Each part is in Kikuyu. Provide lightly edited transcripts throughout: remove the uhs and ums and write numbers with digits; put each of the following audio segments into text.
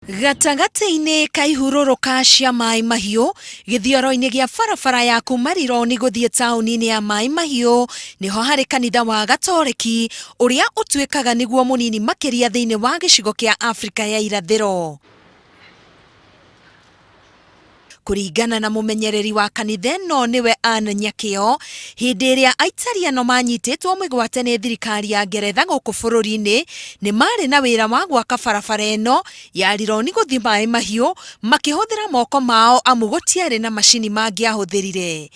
Gatagatĩ-inĩ ka ihurũrũka cia Maĩ Mahiũ, gĩthioro-inĩ gĩa barabara ya kuma Rironi gũthiĩ taũni-inĩ ya Maĩ Mahiũ, nĩho harĩ kanitha wa Gatoreki ũrĩa ũtuĩkaga nĩguo mũnini makĩria thĩinĩ wa gĩcigo kĩa Afrika ya Irathĩro. Kũringana na mũmenyereri wa kanitha ĩno nĩwe Ann Nyakĩo, hĩndĩ ĩrĩa Aitariano manyitĩtwo mĩgwate nĩ thirikari ya Ngeretha gũkũ bũrũri-inĩ, nĩ marĩ na wĩra wa gwaka barabara ĩno ya Rironi gũthiĩ Maĩ Mahiũ makĩhũthĩra moko mao amu gũtiarĩ na macini mangĩahũthĩrire.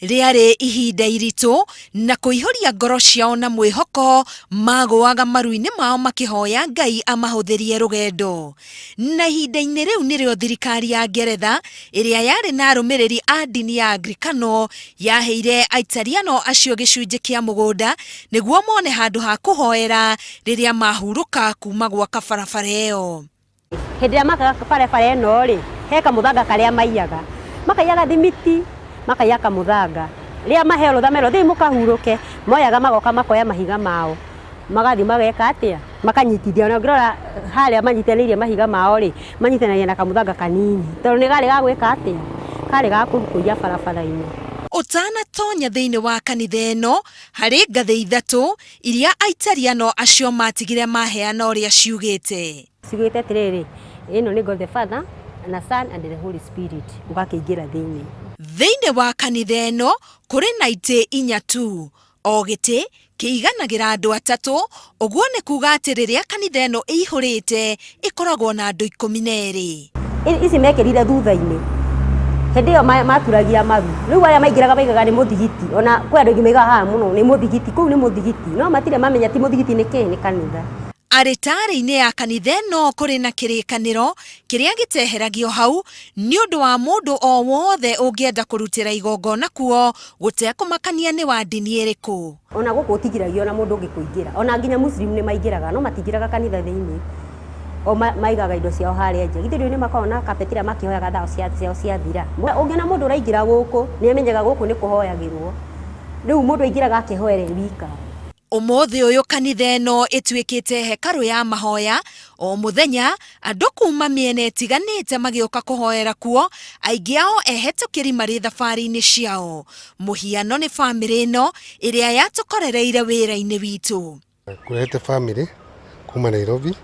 Rĩarĩ ihinda iritũ, na kũihũria ngoro ciao na mwĩhoko, maagũaga maru-inĩ mao makĩhoya Ngai amahũthĩrie rũgendo. Na ihinda-inĩ rĩu nĩrĩo thirikari ya Ngeretha, ĩrĩa yarĩ na arũmĩrĩri a ndini ya Anglikano, yaheire Aitariano acio gĩcunjĩ kĩa mũgũnda nĩguo mone handũ ha kũhoera rĩrĩa mahurũka kuuma gwaka barabara ĩyo. Hĩndĩ ĩrĩa makaga barabara ĩno rĩ, he kamũthanga karĩa maiyaga, makaiya gathimiti, makaiya kamũthanga, rĩrĩa maheo rũtha merwo thiĩi mũkahurũke, moyaga magoka makoya mahiga mao, magathiĩ mageka atĩa, makanyitithia, ona ũngĩrora harĩa manyitanĩirie mahiga mao rĩ, manyitanagia na kamũthanga kanini, tondũ nĩ karĩ ga gwĩka atĩa, karĩ ga kũiya barabara-inĩ. Ũtanatonya thĩinĩ wa kanitha ĩno, harĩ ngathĩ ithatũ iria Aitariano acio maatigire maheana ũrĩa ciugĩte. Ciugĩte atĩrĩrĩ, ĩno nĩ God the Father na Son and the Holy Spirit, ũgakĩingĩra thĩinĩ. Thĩinĩ wa kanitha ĩno kũrĩ na itĩ inya tu. O gĩtĩ kĩiganagĩra andũ atatũ, ũguo nĩ kuuga atĩ rĩrĩa kanitha ĩno ĩihũrĩte ĩkoragwo na andũ 12. Ici mekĩrire thutha-inĩ, hĩndĩ ĩyo maturagia maru, rĩu arĩa maingĩraga maigaga nĩ mũthigiti, ona kwĩ andũ aingĩ maigaga haha mũno nĩ mũthigiti, kũu nĩ mũthigiti, no matirĩ mamenya ti mũthigiti nĩ kĩ, nĩ kanitha. Arĩtarĩ-inĩ ya kanitha ĩno kũrĩ na kĩrĩkanĩro kĩrĩa gĩteheragio hau nĩ ũndũ wa mũndũ o wothe ũngĩenda kũrutĩra igongona kuo gũtekũmakania nĩ wa ndini ĩrĩkũ. Ona gũkũ gũtingiragio ona mũndũ ũngĩ kũingĩra, ona nginya Muslim nĩ maingĩraga no matingĩraga kanitha thĩinĩ, o maigaga indo ciao harĩa nja. Githĩ ndũĩ nĩ makoragwo na carpet ĩrĩa makĩhoyaga thaa ciao ciathira. Ũngĩona mũndũ ũraingĩra gũkũ nĩ amenyaga gũkũ nĩ kũhoyagĩrwo, rĩu mũndũ aingĩraga akehoera e wika. Ũmũthĩ ũyũ kanitha ĩno ĩtuĩkĩte hekarũ ya mahoya, o mũthenya andũ kuma mĩena ĩtiganĩte magĩũka kũhoera kuo, aingĩ ao ehetũkĩri marĩ thabarĩ-inĩ ciao. Mũhiano nĩ bamĩrĩ ĩno ĩrĩa yatũkorereire wĩra-inĩ witũ. Ngũrehete bamĩrĩ kuma Nairobi,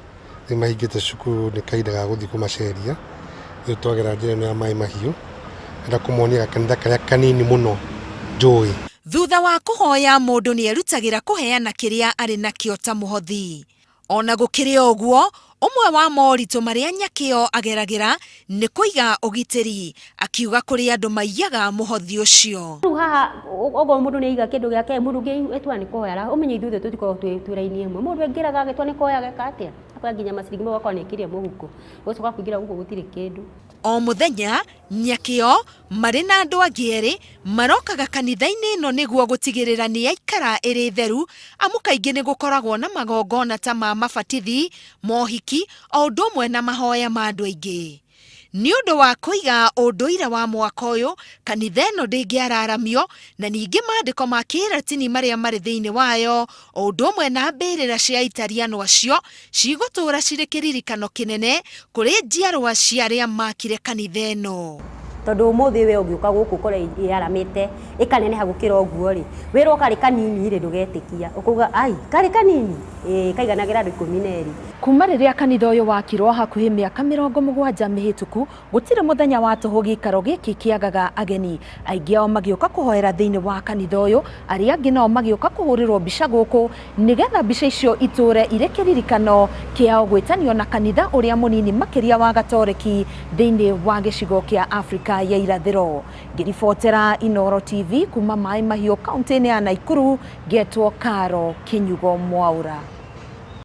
rĩu mahingĩte cukuru nĩ kahinda ga gũthiĩ kũmaceria, rĩu twagera njĩra ĩno ya Maĩ Mahiũ, ndĩrenda kũmonia gakanitha karĩa kanini mũno njũĩ. Thutha wa kũhoya mũndũ nĩ erutagĩra kũheana kĩrĩa arĩ nakĩo ta mũhothi. O na gũkĩrĩ ũguo, ũmwe wa moritũ marĩa Nyakĩo ageragĩra nĩ kũiga ũgitĩri, akiuga kũrĩ andũ maiyaga mũhothi ũcio. Rĩu haha okorwo mũndũ nĩ aiga kĩndũ gĩake mũndũ ũngĩ etua nĩ kũhoya ũmenye ithuothe tũtikoragwo twĩ raini ĩmwe. Mũndũ aingĩraga agĩtua nĩ kũhoya ageka atĩa? Akoya nginya maciringi mau agakorwo nĩ ekĩrire mũhuko, ũgacoka kũingĩra gũkũ gũtirĩ kĩndũ. O mũthenya, Nyakĩo, marĩ na andũ angĩ erĩ, marokaga kanitha-inĩ ĩno nĩguo gũtigĩrĩra nĩ yaikara ĩrĩ theru, amu kaingĩ nĩ gũkoragwo na magongona ta ma mabatithi, mohiki, o ũndũ ũmwe na mahoya ma andũ aingĩ. Nĩ ũndũ wa kũiga ũndũire wa mwako ũyũ, kanitha ĩno ndĩngĩararamio, na ningĩ maandĩko ma Kĩratini marĩa marĩ thĩinĩ wayo, o ũndũ ũmwe na mbĩrĩra cia Aitariano acio, cigũtũũra cirĩ kĩririkano kĩnene kũrĩ njiarũa cia arĩa maakire kanitha ĩno. Tondũ ũmũthĩ we ũngĩũka gũkũ ũkore ĩaramĩte ĩkaneneha gũkĩra ũguo rĩ, wĩrwo karĩ kanini rĩ, ndũgetĩkia. Ũkauga ai, karĩ kanini? Ĩĩ, kaiganagĩra andũ 12. Kuuma rĩrĩa kanitha ũyũ wakirwo hakuhĩ mĩaka 70 mĩhĩtũku, Gũtirĩ mũthenya wa tũhũ gĩikaro gĩkĩ kĩagaga ageni, aingĩ ao magĩũka kũhoera thĩinĩ wa kanitha ũyũ, arĩa angĩ nao magĩũka kũhũrĩrwo mbica gũkũ nĩgetha mbica icio itũũre irĩ kĩririkano kĩao gwĩtanio na kanitha ũrĩa mũnini makĩria wa Gatoreki thĩinĩ wa gĩcigo kĩa Afrika ya Irathĩro. Ngĩribotera Inooro TV kuma Maĩ Mahiũ kauntĩ-inĩ ya Naikuru, ngetwo Caro Kĩnyugo Mwaũra.